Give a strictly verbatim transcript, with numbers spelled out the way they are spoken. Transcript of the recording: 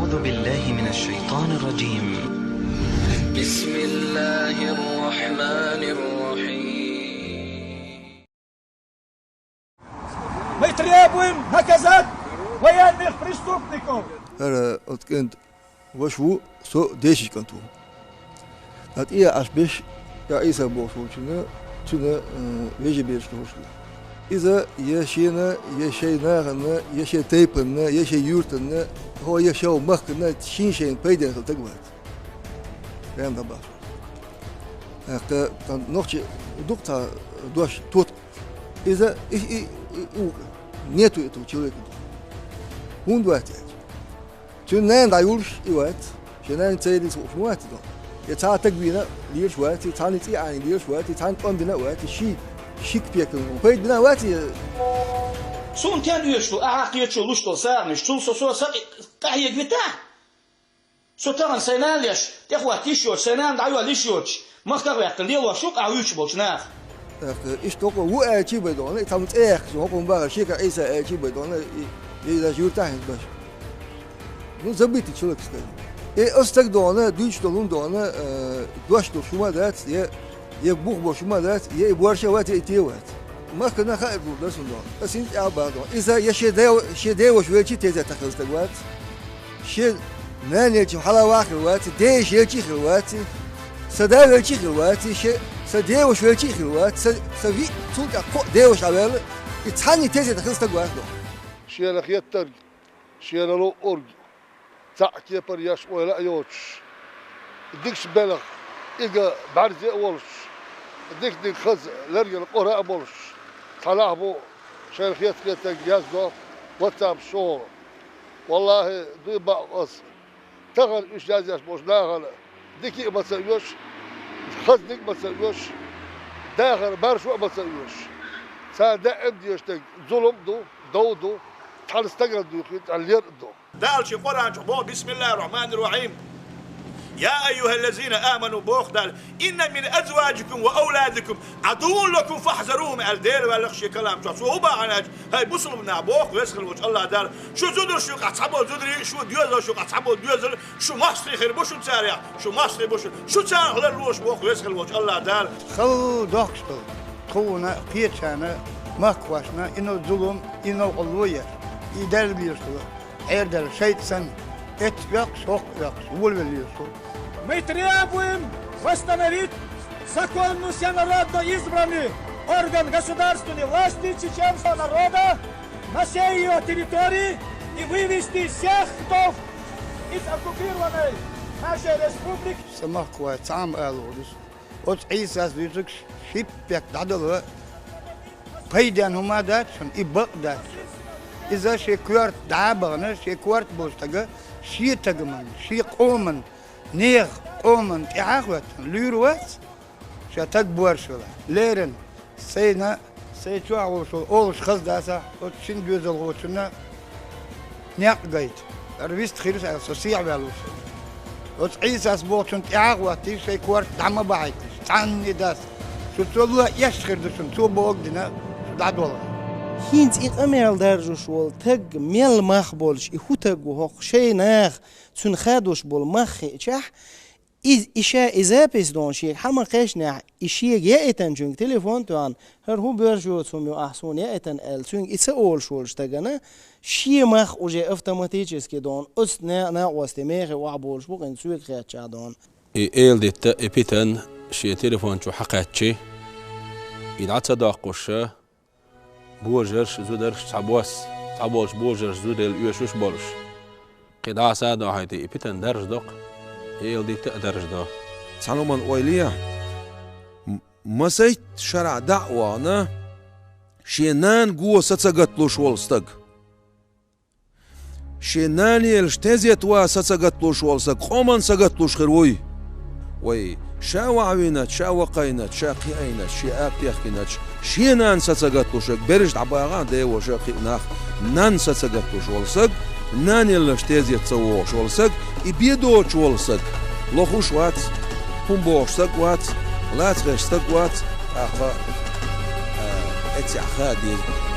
أعوذ بالله من الشيطان الرجيم. بسم الله الرحمن الرحيم. Мы требуем наказать военных преступников. ХӀара оцу кӀанта ваша ву, со дешича кӀант ву. Ткъа тӀе а Ӏаш беш, я Ӏийса бохуш волчунна, цуьнан, э, вежарий бераш тухуш хилла. Иза я шена, я шайн нахана, я шайн тайпанна, я шайн юьртанна, хӀо я шайн махкана шен-шайна пайденна хилла стаг вац. Прямо дӀабахча. ТӀаккха тхан нохчи дукха цхьа дош тоту. Иза и, и, и, у, нету этого человека. ХӀунда вац аьлча, цуьнан нана дӀайолуш и вац. Шен нана церан ницкъ лууш ма вац иза. Я цхьа а стаг вийна лелаш вац, цхьанна цӀий Ӏайна лелаш вац, цхьанна тӀом бина а вац, ши, ши кепекан пайда бина а вац. Суна тен оьшуш ду, ахьа кхеташ луш долу сагӀанаш, цул со, со, со къа-, къахьега витахь? Со тахана сайн нана леш, тӀехӀотта йиш йоцуш, сайн нана дӀайолла йиш йоцуш, махках а ваьккхина лелош ву-кх ахь вуьйцуш болчу наха. ТӀаккха иштта хӀокхо ву аьлча а бен догӀана, и цхьамма цӀе яьккхича, хӀокхунна бахара шеко Ӏийса аьлча а бен догӀана, и, и даже юьртахь хӀинца баша. Ну, забытый человек, скажем. И оцу стага догӀана, дуьйцуш долу хӀума догӀана, э, дош долуш хӀума дац, я, я бух болуш хӀума дац, я и боьрша вац, я и те вац. Махкана хаьа гур дара суна догӀана. Аса хӀинца аьлла бахара догӀана. Иза я шен де-, шен деваша велча а тезетахь хилла стаг вац. Шен нана елча хьала ваха хилла вац, деша елча а хилла вац, сан да велча а хилла вац, шен, сан деваша велча а хилла вац, сан, сан виъ, цул тӀаьхьа кхо а деваша дӀаваьлла, и цхьанна тезетахь хилла стаг вац догӀана. Шена хеттарг, шена луъург, цхьаъ кепара еш ойла а йоцуш, дикачу белхан ига бӀаьрзе а волуш, дика-дика хаза лергал къора а болуш, цхьа нах бу, шайна хетта-хеттарг яздо WhatsApp чохь. Валлахи, дуй бакъ аса, тахана уьш язъеш болчу нахана дика а ма ца оьшу, хазаниг а ма ца оьшу, дахар маршо а ма ца оьшу. Цара даим дезаш дерг зулам а ду, дов а ду, цхьана стагана дуьйхира, цхьана лер а ду. Дала шен Къуръан чохь боху: «Бисмиллахир-рахманир-рахим. Я айюхаллазина аману», боху Дала, «инна мин азважикум ва авладикум адувван лакум фахзарухум», аьлла Дела ваьлла шен калам чохь. Цо хӀун бахьана аьлча, хӀай мусулман нах, боху Веза хилла волчу АллахӀ Дала, шу зударшна юкъахь цхьаболу зударий, шу доьзалшна юкъахь цхьаболу доьзал, шу мостагӀий хир бу шуна царех, шу мостагӀий бу шуна, шу царах ларлолаш, боху Веза хилла волчу АллахӀ Дала. Хала дохкуш долу, тхуна, кхечарна, махкахошна, и нов-, зулам, и новкъарло еш, и даьлла безаш долу, Ӏер даьлла шайтӀа санна, эццахь оьккхуш, хӀокху оьккхуш, волавелла везаш ву. Мы требуем восстановить законно всенародно избранный орган государственной власти чеченского народа на всей её территории и вывести всех, кто из оккупированной нашей республики. Сан махкахой, цхьа а ма алалур ду сан. Оцу Ӏийсас дуьйцург шиппек дӀадала, пайденна хӀума дац шуна, и бакъ дац шуна. Иза шен коьрта дӀа а бахана, шен коьрта болчу стага шен тагаман, шен къоман, нехан къоман тӀаьхьа а хӀоьттина, луьйр вац, ша стаг боьрша велахь. Леррина сайна, сайн чохь волуш волу олуш хаза дацахь, оцу шина доьзалхочунна некъ гайта. ХӀара вист хир сан, со сехьаваьлла ву шуна. Оцу Ӏийсас бохучунна тӀаьхьа а хӀоттийша, шайн коьрта дӀа ма бахьийталаш, цхьанне дац. Шу цо ло эшна хир ду шуна, цо бохург дина, шу дӀадолхахь. ХӀинца и къамел даржош волу стаг мел мах болуш, и хӀун стаг ву хӀокху шайн наха, цуьнан хадош болу мах хиъчахь, иза, и ша и запись дохуш шега хьан ма кхаьчнехь, и шега яийтинчуьнга телефон а тоьхна, хӀара хӀун боьрша йоцу хӀума ю ахь суна яийтина аьлла, цуьнга и ца олуш волчу стагана, шен мах уже автоматически дохуш, оцу на-, накъостий мехе охьаболуш бу-кх хӀинца соьга хаьттича дохуш. И эладитта, и питана шен телефон чу хьакхаьччи, и дӀа ца доккхуша, божарш, зударш цхьабосса, цхьаболчу божарш зуда яла оьшуш а болуш. Кхин дӀаса а дохьуьйтий, и питана даржадо-кх, и эладитта а даржадо. Цхьана хӀуманна ойла е, м-, масийтта шарахь дӀа а вахана, шен нана го са ца гаталуш волу стаг. Шен нанелаш тезет ван са ца гаталуш волу стаг къоман са гаталуш хир вуй? Вай, ша вахьавинача, ша вакхайнача, ша кхиайнача, шен ара техкинача, шен нана са ца гаталуш верг берриш дӀабагӀахь, деваша а, кхин а нах, нана са ца гаталуш волу стаг, нанелаш тезет ца вогӀуш волу стаг, и бен доцуш волу стаг лохуш вац, хӀума бохуш стаг вац, лаца хезаш стаг вац, тӀаккха, а, эццехь хаа деза.